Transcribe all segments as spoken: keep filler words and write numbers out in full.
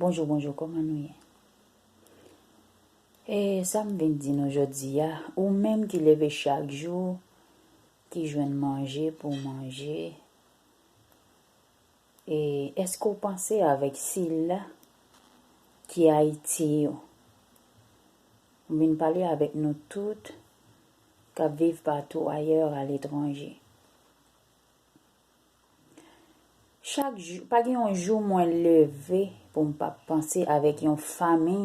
Bonjou, bonjou, kòman nou ye? E sa m vin di nou jodi a, ou menm ki leve chak jou, ki jwenn manje pou w manje, e èske w panse avèk sila ki Ayiti yo? M vin pale avèk nou tout k ap viv patou ayè aletranje. Chak jou, pa gen yon jou mwen leve pou m pa panse avèk yon fanmi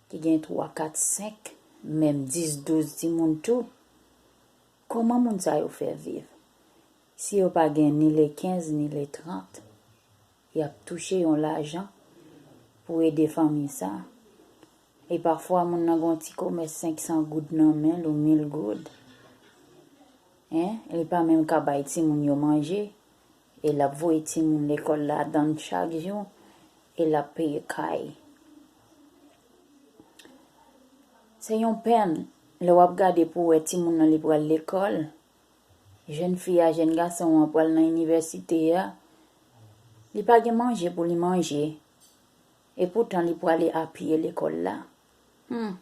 ki gen twa, kat, senk, menm dis, douz timoun tou. Kòman moun sa yo fè viv? Si yo pa gen ni le kenz ni le trant, y ap touche yon lajan pou ede fanmi sa. E pafwa, moun nan gen yon ti komès senk san goud nan men l ou mil goud. Hein? Li pa menm ka bay timoun yo manje. E l ap voye timoun lekòl ladann chak jou. E l ap peye kay. Se yon pèn lè w ap gade pou w wè timoun nan li pral lekòl. Jèn fi a, jèn gason an pral nan inivèsite a. Li pa gen manje pou li manje. E poutan li prale apye lekòl la. Hmm.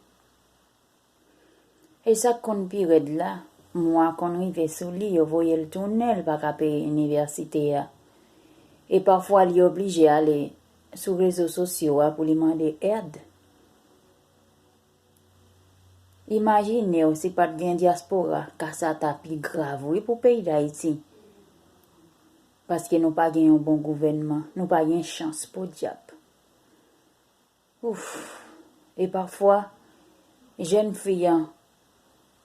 E sa k konn pi rèd la, mwa konn rive sou li, yo voye l tounen, l pa ka peye inivèsite a. E pafwa, li oblije ale sou rezo sosyo a pou li mande èd. Imajine w, si pa t gen dyaspora, ka sa ta pi grav, wi, pou peyi Dayiti. Paske nou pa gen yon bon gouvènman, nou pa gen chans, podyab. Ouf. E pafwa, jèn fi an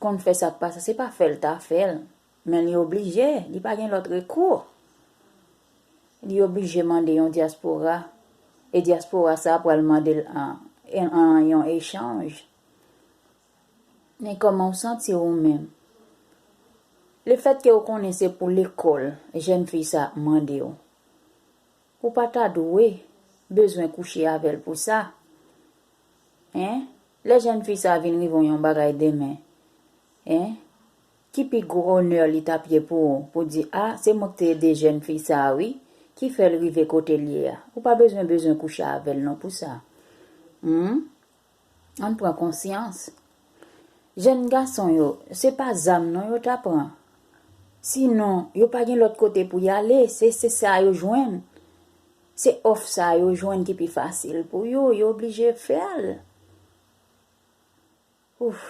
konn fè sa k pa sa, se pa fè l ta fè l, men li oblije, li pa gen lòt rekou. Li oblije mande yon dyaspora, e dyaspora sa a pral mande l an, an, an yon echanj. Men kòman w santi w ou menm? Lefètke w konnen se pou lekòl jèn fi sa ap mande w, ou pa ta dwe bezwen kouche avè l pou sa. Hein? Lè jèn fi sa vin rive w yon bagay demen, hein? Ki pi gwo onè li t ap ye pou ou, pou di, a, se mwen k te ede jèn fi sa a, wi, ki fè l rive kote l ye a. Ou pa bezwen, bezwen kouche avè l non pou sa. Hmm? Ann pran konsyans. Jèn gason yo, se pa zam non yo ta pran. Sinon, yo pa gen lòt kote pou y ale, se, se sa yo jwenn. Se òf sa yo jwenn ki pi fasil pou yo, yo oblije fè l. Ouf,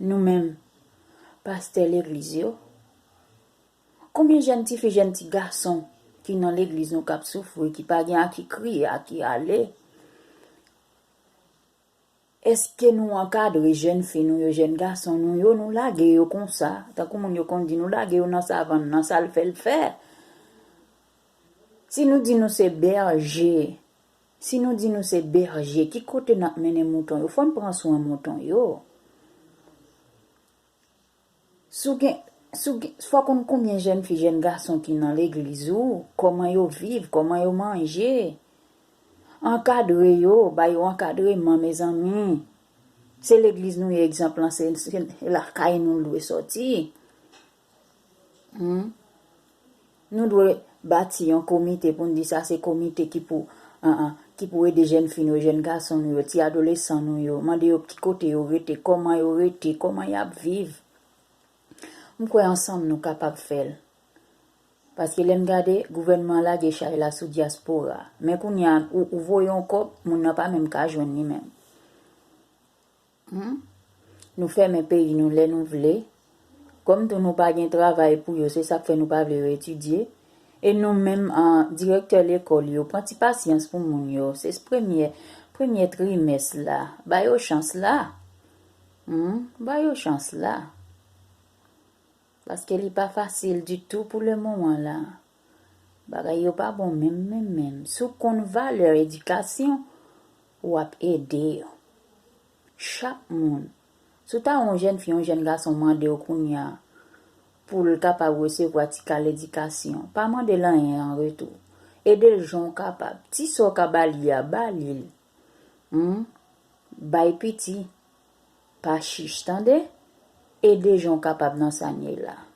nou menm, pastè legliz yo. Konbyen jèn tifi, jèn ti gason ki nan legliz nou k ap soufri, ki pa gen a ki kriye, a ki ale? Èske nou ankadre jèn fi nou yo, jèn gason nou yo, nou lage yo konsa, tankou moun yo konn di, nou lage yo nan savann nan, sa l fè, l fè? Si nou di nou se bèje, si nou di nou se bèje, ki kote n ap mennen mouton yo? Fò n pran swen mouton yo. Si w gen, si w gen, fò w konn konbyen jèn fi, jèn gason ki nan legliz ou, kòman yo viv, kòman yo manje. Ankadre yo, ba yo ankadreman, mezanmi. Se legliz nou ye, egzanp lan, se, se lakay nou l dwe sòti. Hmm? Nou dwe bati yon komite pou n di sa se komite ki pou, an, an, ki pou ede jèn fi nou, jèn gason nou yo, ti adolesan nou yo, mande yo ki kote yo rete, kòman yo rete, kòman y ap viv. M kwè ansanm nou kapab fè l. Paske lè n gade, gouvènman an lage chay la sou dyaspora. Men kounye a, ou, ou voye yon kòb, moun nan pa menm ka jwenn li menm. Hmm? Nou fèmen peyi nou lè nou vle. Kòm tou nou pa gen travay pou yo, se sa k fè nou pa vle yo etidye. E nou menm, an, direktè lekòl yo, pran ti pasyans pou moun yo. Se premye, premye trimès la. Ba yo chans la. Hmm? Ba yo chans la. Paske li pa fasil ditou pou lemoman la. Bagay yo pa bon menm, menm, menm. Si w konn valè edikasyon, w ap ede yo. Chak moun. Si w ta wè yon jèn fi, yon jèn gason mande w kounye a pou l kapab resevwa ti kal edikasyon, pa mande l anyen an retou. Ede l jan w kapab. Ti sa w ka ba li a, ba li l. Hmm? Bay piti. Pa chich, tande? Ede jan w kapab nan sa n ye la.